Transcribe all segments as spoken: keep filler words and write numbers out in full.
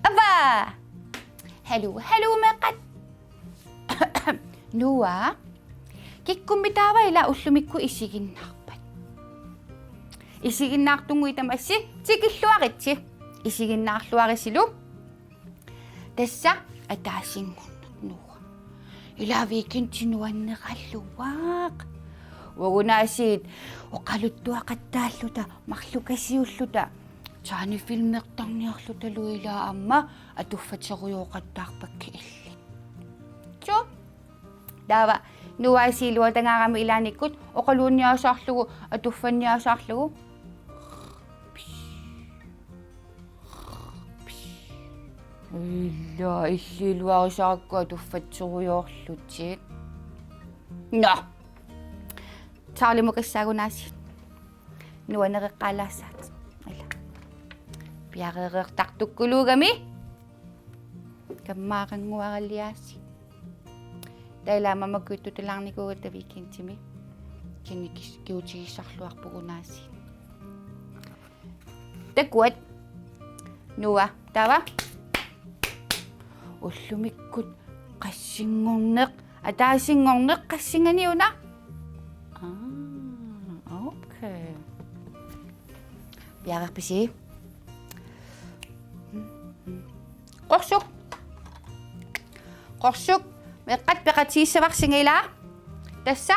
Ava! Haluu, haluu meeqqat. Noah, kikkummi taava ila ullumikkut isiginnaarpat? Isiginnaartunnguit tamassi tikilluaritsi. Isiginnaarluarisilu. Tassa ataasinngorneq, Noah. Ila weekendi nuanneralluaq. Uagut aasiit oqaluttuaqattaalluta, marluk kasiulluta, tegnefilmertarniarlutalu ila aamma atuffaterujooqattaarpakka illit. Suu. Taava Noah aasiit iluatangaaramik ilaannikkut oqaluunniasaarlugu, atuffanniasaarlugu. Ila illit iluarisaarakku atuffaterujoorlutit. Nå. Charlie-mukassaagut aasiit. Nuannereqqaalaassaatit. Ila. Piareertartukkuluugami. Kammaarannguaraliaasi. Taava ila aamma makuuttutulaarnikuugatta weekendimi. Kinikis-, kigutigissarluarpugut aasiit. Takuat. Noah, taava. Ullumikkut qassinngorneq, ataasinngorneq, qassinngani una? Aa, okay. Piareerpisi? Qorsuk. Qorsuk. Meeqqat peqatigissavarsinga ila. Tassa.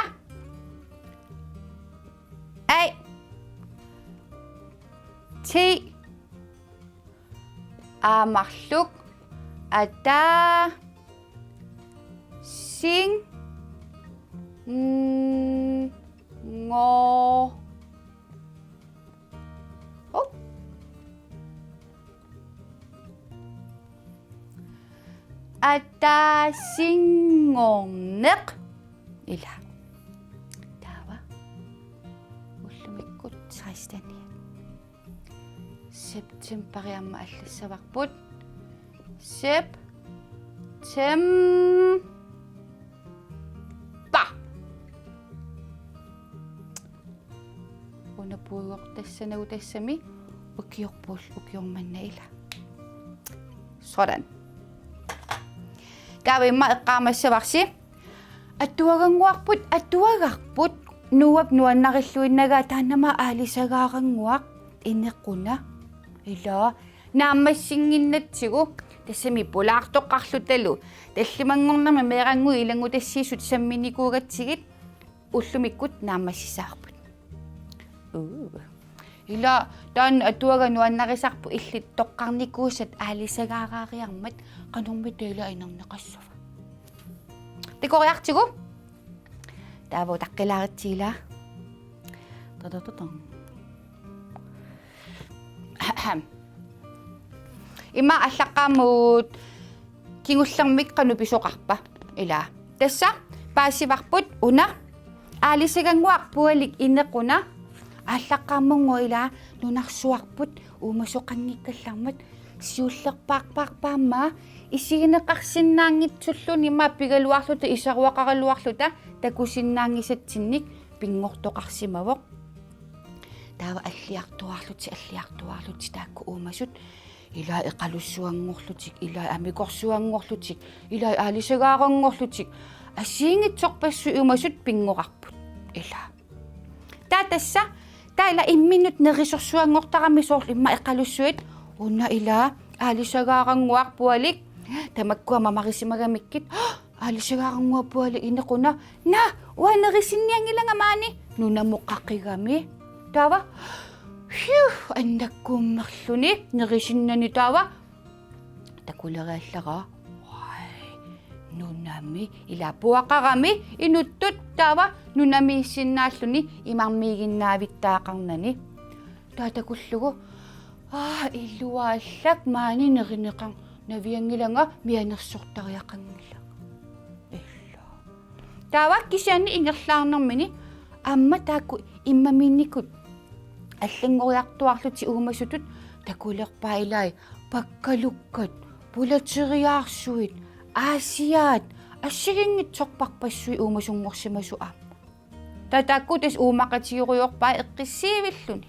Ai. Ti. Aa, marluk. Ata. Sing. Mm, ngo. Hop. Ataasinngorneq. Ila. Taava. Ullumikkut seksteniat. Septembari aamma allassavarput. September. Una puigortassanagu tassami ukiorput, ukioq manna ila. Sådan. Taava immaqa eqqaamassavarsi. Atuagannguarput, atuagarput. Noahp nuannarilluinnagaa taannama aalisagaarannguaq inequna. Ila naammassinnginnatsigu. Tassami pulaartoqarlutalu. Tallimanngornermi meerannguit ilanngutassiisut samminikuugatsigit. Ullumikkut naammassissavarput. Uu. Ila taanna atuagaq nuannarisarpoq illit toqqarnikuusat aalisagaaraariarmat qanormita ila inerneqassava. Takoriartigu. Taava utaqqilaaritsi ila. Tatatatan. Ahem. Ima aallaqqaammut kingullermik qanoq pisoqarpa? Ila. Tassa paasivarput una aalisagannguaq pualik inequna. Aallaqqaammut ila nunarsuarput uumasoqanngikkallarmat siullerpaarpaarpaammaa isigineqarsinnaanngitsulluni ima pigaluarluta isaruaqaraluarluta takusinnaanngisatsinnik pinngortoqarsimavoq. Taava alliartuaarlutik, alliartuaarlutik taakku uumasut. Ila eqalussuanngorlutik, ila amikorsuanngorlutik, ila aalisagaaranngorlutik. Assigiinngitsorpassuit uumasut pinngorarput. Ila. Taava tassa, taava ila imminnut nerisorsuanngortarami soorlu immaqa eqalussuit. Una ila aalisagaaranguaq pualik. Tamakkua mamarisimagamikkit. Aalisagaaranguaq pualik inequna. Naa, uanga nerisinnianngilanga maani. Nunamut qaqigami. Taava. Hiu, annakkuummerluni. Nerisinnani taava. Takuleriallaraa. Uai, nunami. Ila puaqarami. Inuttut taava. Nunamiissinnaalluni. Imarmiiginnaavittaaqarnani. Taava takullugu. Aa, iluaallak maani nerineqarnavianngilanga mianersortariaqanngilanga. Ila. Taava kisianni ingerlaarnermini aamma taakku immamiinnikut allanngoriartuaarlutik uumasutut takulerpaat ilai pakkalukkat, pulateriaarsuit, aasiaat, assigiinngitsorpassuit uumasunngorsimasut aamma. Taava taakku tassa uumaqatigerujoorpaat eqqissiivilluni.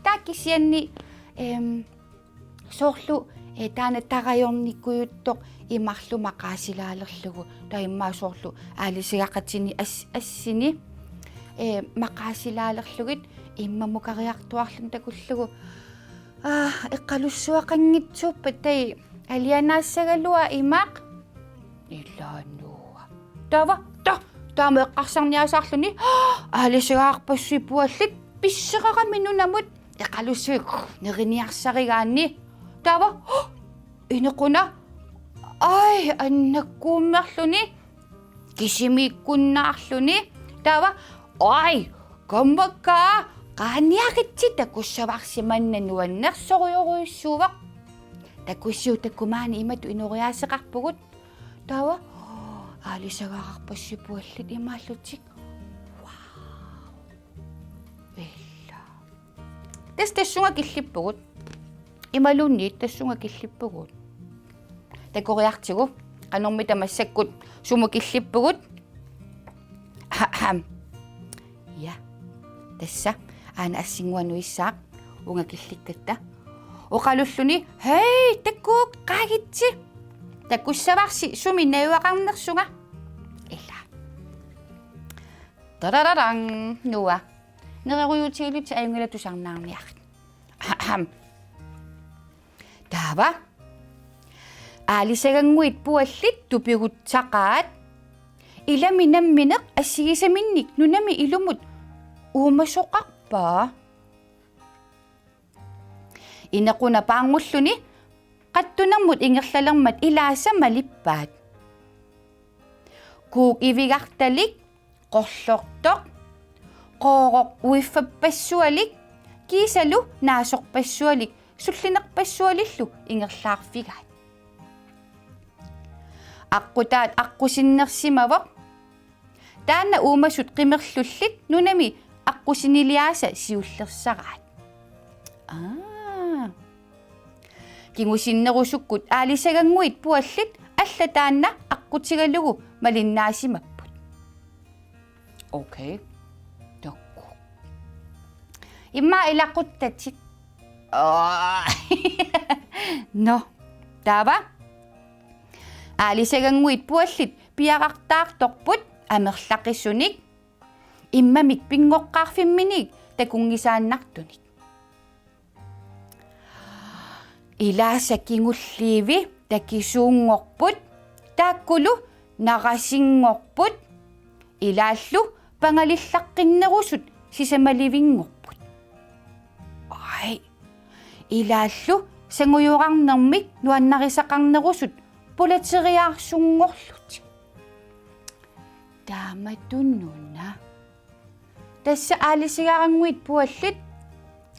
Taava kisianni, em, soorlu, eh, taanna tarajornikujuttoq imarlu maqaasilaalerlugu, taava immaqa soorlu aalisagaqatini as-, assini, eh, maqaasilaalerlugit immamukariartuaarluni takullugu. Aa, eqqalussuaqanngitsuuppat taava alianaassagaluaq imaq. Ilaa Noah. Taava, ta-, taama eqqarsarniasaarluni, aalisagaqarpassuit puallit pisseqarami nunamut eqalussuit neriniarsarigaanni. Taava, inequna, ai, annakkuummerluni, kisimiikkunnaarluni. Taava, ai, kammakka, qaaniaritsi takussavarsi manna nuannersorujorujussuuvoq. Takusiuk takuuk maani imatut ineriaaseqarpugut. Taava, aalisagaqarpassuit puallit imaallutik. Wow. Ila. Tassa tassunga killippugut. Imaluunniit tassunga killippugut. Takoriartigu, qanormita massakkut sumut killippugut. Ahem. Ja. Tassa aana assinnguaq nuissaaq uunga killikkatta. Oqalulluni, hej, takuuk, qaagitsi. Takussavarsi sumi najugaqarnersunga. Ila. Tarararang, Noah. Nererujuutigilutit ajunngilaq tusarnaarniarit. Ahem. Taava. Aalisagannguit puallit tupigutsaqaat. Ilami nammineq assigisaminnik nunami ilumut uumasoqarpa? Inequna paarngulluni qattunermut ingerlalermat ilaasa malippaat. Kuuk ivigartalik, qorlortoq, qooroq uiffappassualik, kiisalu naasorpassualik, sullinerpassualillu ingerlaarfigaat. Aqqutaat aqqusinnersimavoq. Taanna uumasut qimerlullit nunami aqqusiniliaasa siullersaraat. Aa. Kingusinnerusukkut aalisagannguit puallit allat taanna aqqutigalugu malinnaasimapput. Okay. Takuuk. Immaqa ilaquttatik. Aa. Nå. Taava. Aalisagannguit puallit piarartaartorput amerlaqisunik. Immamik pinngoqqaarfimminik takunngisaannartunik. Ilaasa kingulliivi takisuunngorput, taakkulu narasinngorput, ilaallu pangalillaqqinnerusut sisamalinngorput. Ai, ilaallu sangujorarnermik nuannarisaqarnerusut pulateriaarsunngorlutik. Taamatut una. Tassa aalisagannguit puallit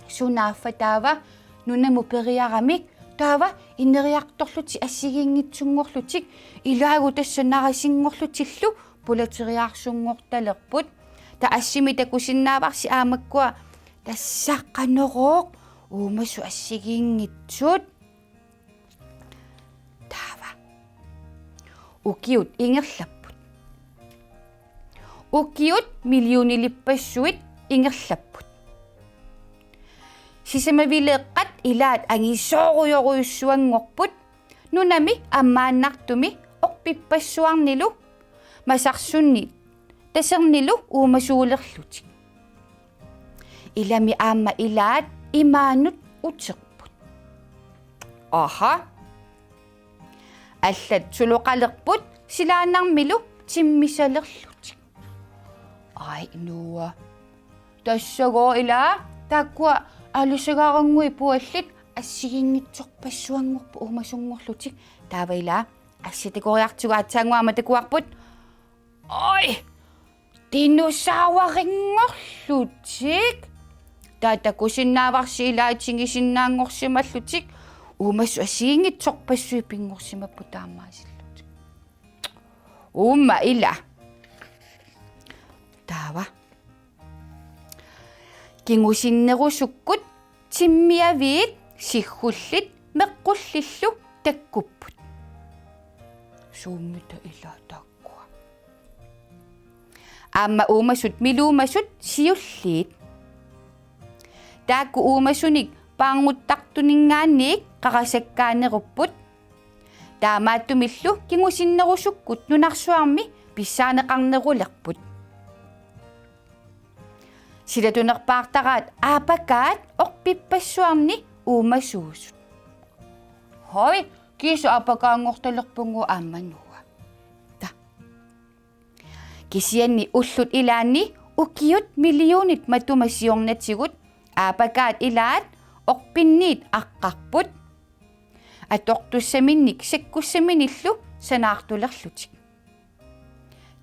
sunaaffa taava nunamut periaramik taava ineriartorlutik assigiinngitsunngorlutik ilaagut tassa narasinngorlutillu pulateriaarsunngortalerput. Taava assimi takusinnaavarsi aamakkua tassa qanorooq uumasut assigiinngitsut. Taava. Ukiut ingerlapput. Ukiut millionilippassuit ingerlapput. Sisamavileeqqat ilaat angisoorujorujussuanngorput nunami ammaannartumi orpippassuarnilu masarsunni tasernilu uumasuulerlutik. Ilami aamma ilaat imaanut uterput. Aha. Allat suloqalerput silaannarmilu timmisalerlutik. Ai Noah. Tassagooq ilaa taakkua aalisagannguit puallit assigiinngitsorpassuanngorput uumasunngorlutik. Taava ilaa assi takoriartigu aatsaannguaq aamma takuarput. Ai! Dinosaurinngorlutik. Taava takusinnaavarsi ilaa itigisinnaanngorsimallutik. Uumasut assigiinngitsorpassuit pinngorsimapput taamaasillutik. Uuma ila. Ava. Kingusinnerusukkut timmiaviit siggullit meqqullillu takkupput. Suummita ilaa taakkua? Aamma uumasut miluumasut siulliit. Taakku uumasunik paarnguttartuninngaanniit qarasakkaanerupput. Taamaattumillu kingusinnerusukkut nunarsuarmi pissaaneqarnerulerput. Silatunerpaartaraat aapakaat orpippassuarni uumasuusut. Hoi, kiisa aapakaanngortalerpunga aamma Noah. Ta. Kisianni ullut ilaanni ukiut millionit matuma siornatigut aapakaat ilaat orpinniit aqqarput. Atortussaminnik sakkussaminillu sanaartulerlutik.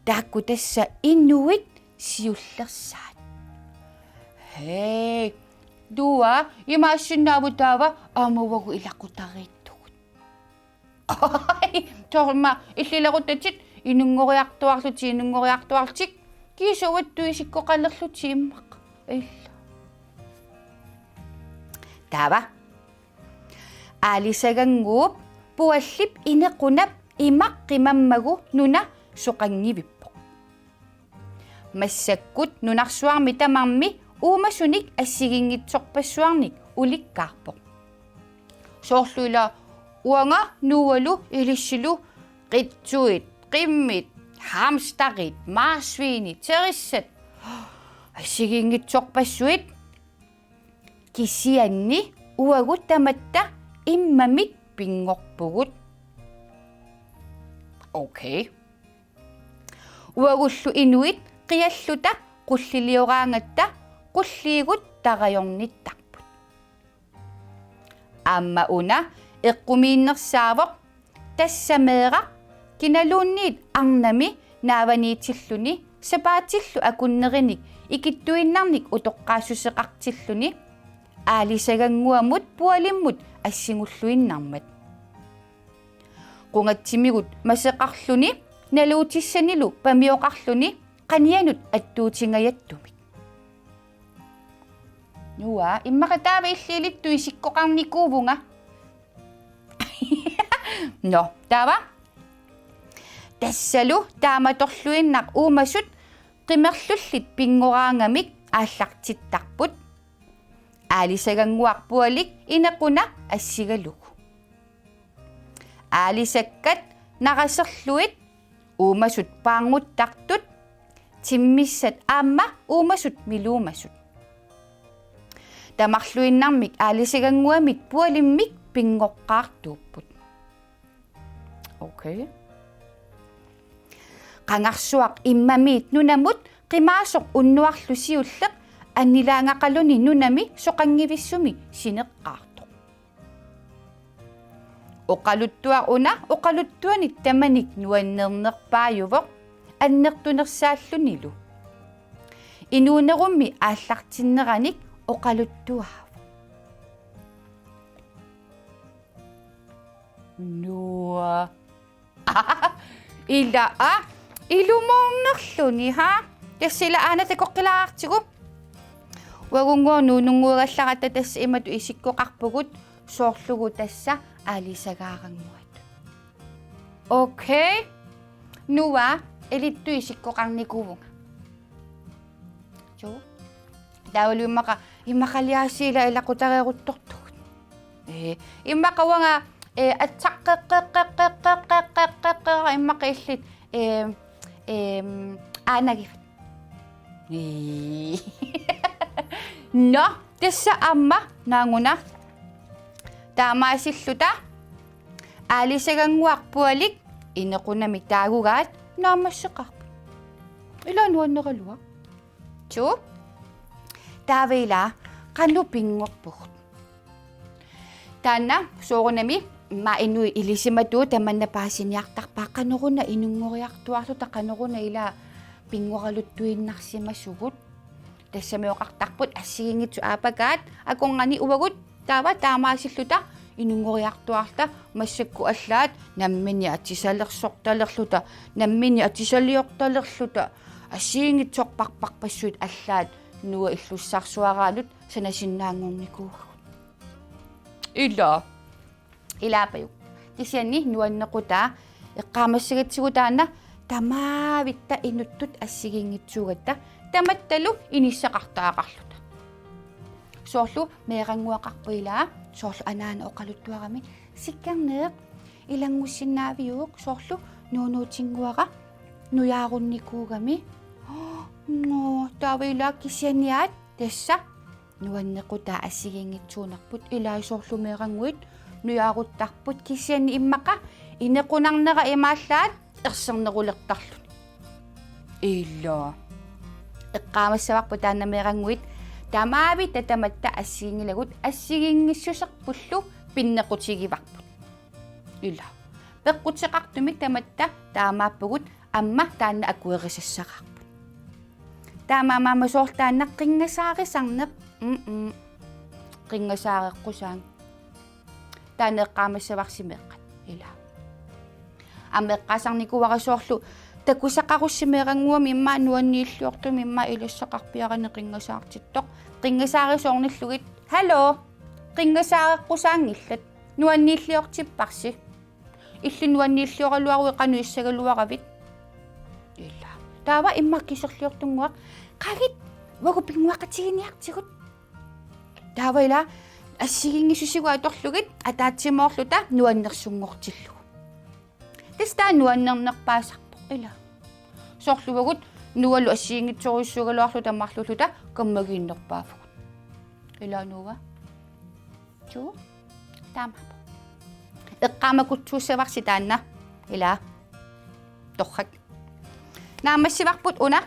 Taakku tassa inuit siullersaat. Hej, Noah, imaassinnaavoq taava aamma uagut ilaqutariittugut. Torma illileruttatit inunngoriartuaarlutik, inunngoriartuaarlutik, kiisa uattut isikkoqalerlutik immaqa. Illa. Taava. Aalisagannguup Puallip Inequnap imaq qimammagu nuna soqanngivippoq. Massakkut nunarsuarmi tamarmi uumasunik assigiinngitsorpassuarnik ulikkaarpoq. Soorlu ila uanga Noahlu ilissilu qitsuit, qimmit, hamsterit, marsvinit, terissat. Assigiinngitsorpassuit. Kisianni uagut tamatta immamit pinngorpugut. Okay. Uagullu inuit qialluta qullilioraangatta qulliigut tarajornittarput. Aamma una eqqumiinnersaavoq, tassa meeraq kinaluunniit arnami naavaniitilluni sapaatillu akunnerinik ikittuinnarnik utoqqaassuseqartilluni aalisagannguamut Pualimmut assigulluinnarmat. Qungatsimigut maseqarluni naluutissanilu pamioqarluni qanianut attuutingajattumik. Noah, immaqa taava illit ilittut isikkoqarnikuuvunga. Nå, taava. Tassalu taamatorluinnaq uumasut qimerlullit pinngoraangamik aallartittarput. Aalisagannguaq Pualik Inequna assigalugu. Aalisakkat naraserluit, uumasut paarnguttartut, timmissat aamma uumasut miluumasut. Tamarluinnarmik aalisagannguamit Pualimmik pinngoqqaartuupput. Okay. Qangarsuaq immamiit nunamut qimaasoq unnuarlu siulleq annilaangaqaluni nunami soqanngivissumi sineqqaartoq. Oqaluttuaq una oqaluttuanik tamanik nuannernerpaajuvoq annertunersaallunilu. Inuunerummi aallartinneranik oqaluttuaavoq. Noah. Ila, a? Ilumoornerluni, ha? Tassa ila aana takoqqilaartigu. Uagunnguaq nuununnguagallaratta tassa imatut isikkoqarpugut soorlugu tassa aalisagaarannguatut. Okay. Noah, ilittut isikkoqarnikuuvunga. Suu. Taavalu immaqa, immaqaliaasiit ila ilaqutariaruttortugut. Ee, immaqa uanga, ee, atsaqqeqqeqqeqqeqqeqqeqqeqqeqqa immaqa illit, ee, ee, aanagivat. Ee. Nå, tassa aamma naanguna. Taamaasilluta aalisagannguaq Pualik Inequnami taagugaat naammasseqarput. Ila nuanneraluaq. Suu. Taava ila qanoq pinngorpugut. Taanna soorunami immaqa inuit ilisimatuut tamanna paasiniartarpaat qanoruna inunngoriartuaarluta qanoruna ila pinngoraluttuinnarsimasugut. Tassami oqartarput assigiinngitsut aapakaat akornanni uagut taava taamaasilluta inunngoriartuaarluta massakkut allaat namminneq atisalersortalerluta namminneq atisaliortalerluta assigiinngitsorparparpassuit allaat Noah illussarsuaraanut sanasinnaanngornikuuagut. Ilaa. Ilaapajuk. Kisianni nuannequtaa eqqaamassagatsigu taanna tamaavitta inuttut assigiinngitsuugatta tamattalu inissaqartariaqarluta. Soorlu meerannguaqarpoq ilaa, soorlu anaana oqaluttuarami: Sikkerneeq, ilanngussinnaaviuk, soorlu nuunuutinnguara nujaarunnikuugami. Nå, taava ilaa kisianni aat tassa nuannequtaa assigiinngitsuunerput, ilaa soorlu meerannguit nujaaruttarput kisianni immaqa inequnarnera imaallaat ersernerulertarluni. Ilaa. Eqqaamassavarput taanna meerannguit tamaavitta tamatta assiginngilagut assigiinngissuserpullu pinnequtigivarput. Ilaa. Peqquteqartumik tamatta taamaappugut aamma taanna akuerisassaraarput. Taamaammat soorlu taanna qinngasaarisarneq. Mm-mm. Qinngasaareqqusaanga. Taanna eqqaamassavarsi meeqqat. Ilaa. Aamma eqqaasarnikuuara soorlu takusaqarussi meerannguami immaqa nuanniilliortumik immaqa ilassaqarpiarani qinngasaartittoq. Qinngasaarisoornillugit: Hallo! Qinngasaareqqusaanngillat. Nuanniilliortipparsi. Illit nuanniillioraluaruit qanoq issagaluaravit? Ilaa. Taava immaqa kiserliortunnguaq: Qagit, uagut pinnguaqatiginiartigut. Taava ilaa assigiinngissusigut atorlugit ataatsimoorluta nuannersunngortillugu. Tassa taanna nuannernerpaasarpoq ilaa. Soorlu uagut Noahlu assigiinngitsorujussuugaluarluta marluulluta kammagiinnerpaavugut. Ilaa Noah. Suu. Taamaappoq. Eqqaamakutsuussavarsi taanna. Ilaa. Torrak. Naammassivarput una.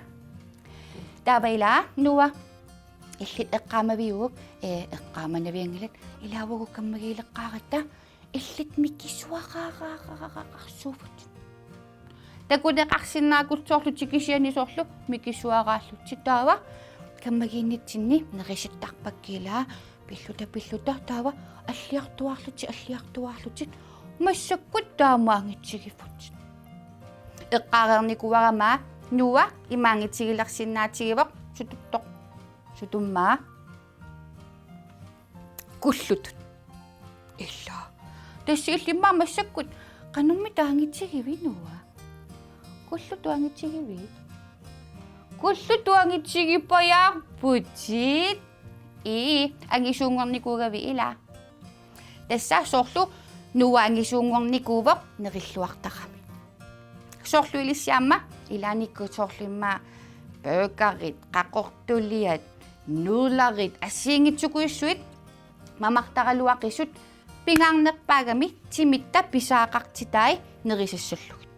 Taava ilaa Noah. Illit eqqaamaviuk? Ee, eqqaamanavianngilat. Ilaa uagut kammagiileqqaaratta. Illit mikisuaraararararsuuvutit. Takuneqarsinnaakutsoorlutit kisianni soorlu mikisuaraallutit, taava kammagiinnitsinni nerisittarpakkit ilaa pilluta pilluta, taava alliartuaarlutit alliartuaarlutit massakkut taamaanngitsigivut. Eqqaareernikuuara aamma Noah imaanngitigilersinnaatigivoq: Sututtoq. Sutummaa? Kullutut. Ilaa. Tassa illit immaqa massakkut qanormita angitigivit Noah? Kullutut angitigivit? Kullutut angitigippajaarputit. Ii, angisuunngornikuugavit ilaa. Tassa soorlu Noah angisuunngornikuuvoq nerilluartarami. Soorlu ilissi aamma ilaannikkut soorlu immaqa burgerit, qaqortuliat, nudelit, assigiinngitsukujussuit mamartaraluaqisut pingaarnerpaagami timitta pisaaqartitai nerisassallugit.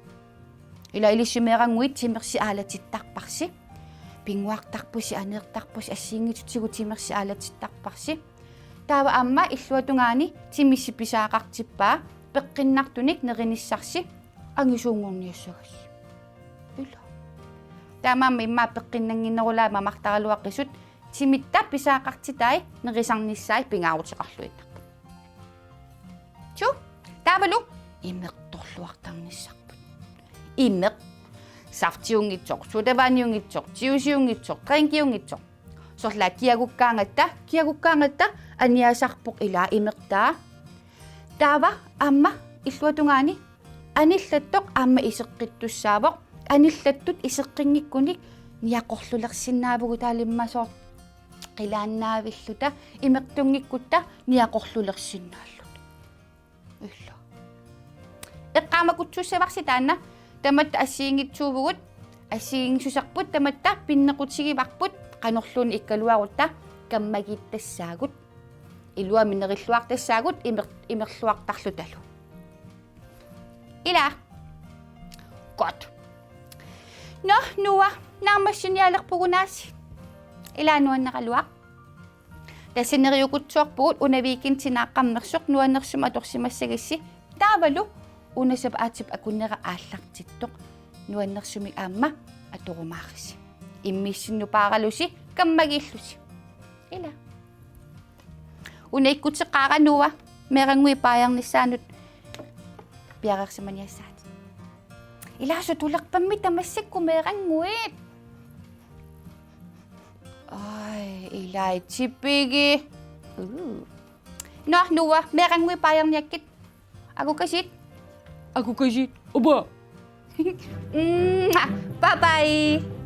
Ilaa ilissi meerannguit timersi aalatittarparsi. Pinnguartarpusi, aneertarpusi, assigiinngitsutigut timersi aalatittarparsi. Taava aamma illuatungaani timersi pisaaqartippaa peqqinnartunik nerinissarsi angisuunngorniassagassi. Ilaa. Taamaammat immaqa peqqinnannginnerulaat mamartaraluaqisut timitta pisaaqartitai nerisarnissaat pingaaruteqarluinnarput. Suu, taavalu imertorluartarnissarput. Imeq. Saftiunngitsoq, sodavandiunngitsoq, juiciunngitsoq, drinkiunngitsoq. Soorlu kiagukkaangatta, kiagukkaangatta aniasarpoq ilaa imertaa. Taava aamma illuatungaani anillattoq aamma iseqqittussaavoq. Anillattut iseqqinngikkuni niaqorlulersinnaavugut, taava immaqa soorlu qilaannaavilluta imertunngikkutta niaqorlulersinnaalluta. Ilaa. Eqqaamakutsuussavarsi taanna: tamatta assigiinngitsuuvugut, assigiinngissuserput tamatta pinnequtigivarput, qanorluunniit ikkaluarutta kammagiittassaagut. Iluamik nerilluartassaagut imer-, imerluartarlutalu. Ilaa. Godt. Nå, Noah, naammassinialerpugut aasiit. Ilaa nuanneraluaq. Tassa neriukutsoorpugut una weekendinaaqqammersoq nuannersumik atorsimassagissi, taavalu una sapaatip akunnera aallartittoq nuannersumik aamma atorumaarisi. Immiussinnut paaralusi kammagiillusi. Ilaa. Una ikkuteqaara Noah, meerannguit paajarnissaannut piareersimaniassaatit. Ilaa sutulerpammita massakkut meerannguit. Ai, ilai tipigi. Uu. Nå, Noah, meerannguit baajorniakkit. Akukasit. Akukasit. Oba. Mm, bye bye.